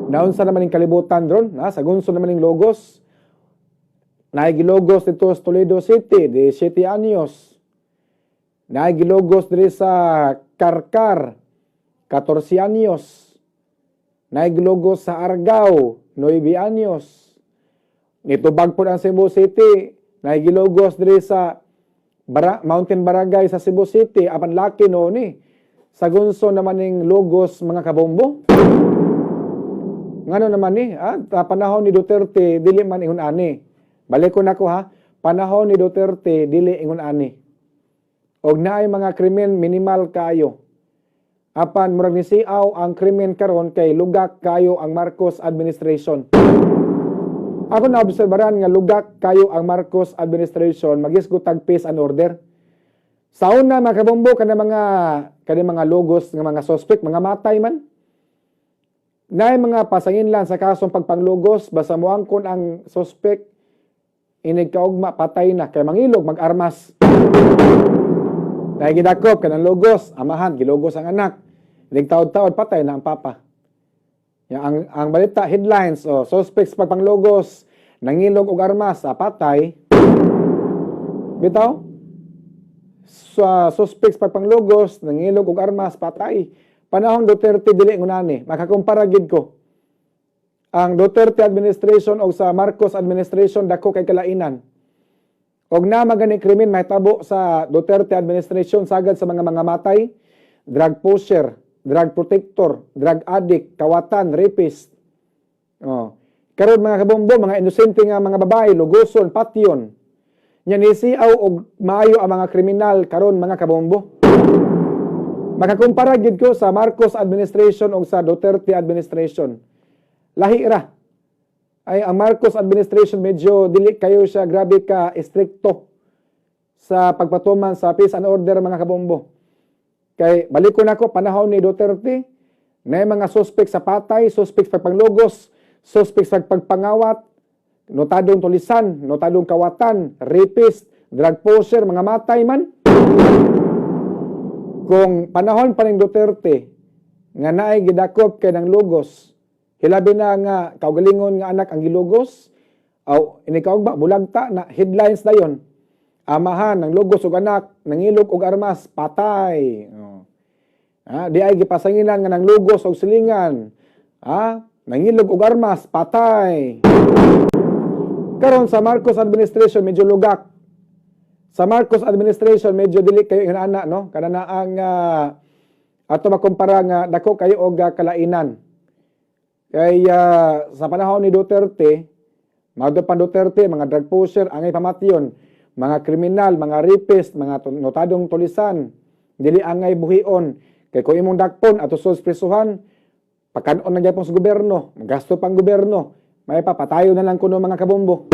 Naunsa naman ning kalibutan ron, na sa gunso naman ning logos. Naay gilogos dito sa Toledo City, di 7 anyos. Naay gilogos diri sa Carcar, 14 anyos. Naay gilogos sa Argao, 9 anyos. Nitubag po ang Cebu City, naay gilogos diri sa Mountain Barangay sa Cebu City, apan laki no ni. Sa gunso naman ning logos, mga kabombo. Ngano naman ni, panahon ni Duterte dili man ingon ani. Balik ko nako ha, panahon ni Duterte dili ingon ani. Og naay mga krimen, minimal kayo. Apan murag nisiaw ang krimen karon kay lugak kayo ang Marcos administration. Ako na obserbaran nga lugak kayo ang Marcos administration, magisgot tag peace and order. Sa una, mga kabombo, kana mga logos nga mga suspect, mga matay man. Naay mga pasanginlan sa kasong pagpanglogos, basta moangkon ang suspect, inig kaugma patay na kay mangilog mag-armas. Naay gidakop kanang logos, amahan gilogos ang anak. Inig taod-taod, patay na ang papa. Ya, ang balita, headlines, oh, suspects pagpanglogos nangilog og armas, patay. Bitaw? Sa suspects pagpanglogos nangilog og armas, patay. Panahon Duterte dili ngunani, makakumpara gid ko. Ang Duterte administration o sa Marcos administration, dako kay kalainan. Og na magani krimen mahitabo sa Duterte administration, sagad sa mga matay, drug pusher, drug protector, drug addict, kawatan, rapist. Oh. Karon, mga kabombo, mga inosente nga mga babae, lugoson, patyon. Nya nisiaw og maayo ang mga kriminal karon, mga kabombo. Makakumpara gid ko sa Marcos administration o sa Duterte administration. Lahi ra. Ay, ang Marcos administration medyo dili kayo siya grabe ka estrikto sa pagpatuman sa peace and order, mga kabombo. Kay balik ko nako panahon ni Duterte na mga suspect sa patay, suspect sa pagpanglogos, suspect sa pagpangawat, notadong tulisan, notadong kawatan, rapist, drug pusher, mga matay man. Kung panahon pa ning Duterte nga naay gidakop kay ng logos, hilabi na nga kaugalingon nga anak ang gilogos, aw ini kaugma bulagta na, headlines dayon. Amahan ng logos og anak, nangilog og armas, patay. Oh. Di ay gipasanginan nga nang logos og silingan. Nangilog og armas, patay. Karon sa Marcos administration medyo lugak. Sa Marcos administration medyo dili kayo ingon ana, no? Kana na ang ato makumpara nga dako kayo og kalainan. Kay sa panahon ni Duterte, mga pa Duterte, mga drug pusher, angay pamatyon, mga kriminal, mga rapist, mga notadong tulisan, dili angay buhion. Kay kung imong dakpon ato sa prisuhan, pakanon na gyapon sa gobyerno, gasto pang gobyerno, may papatayo na lang kuno, mga kabombo.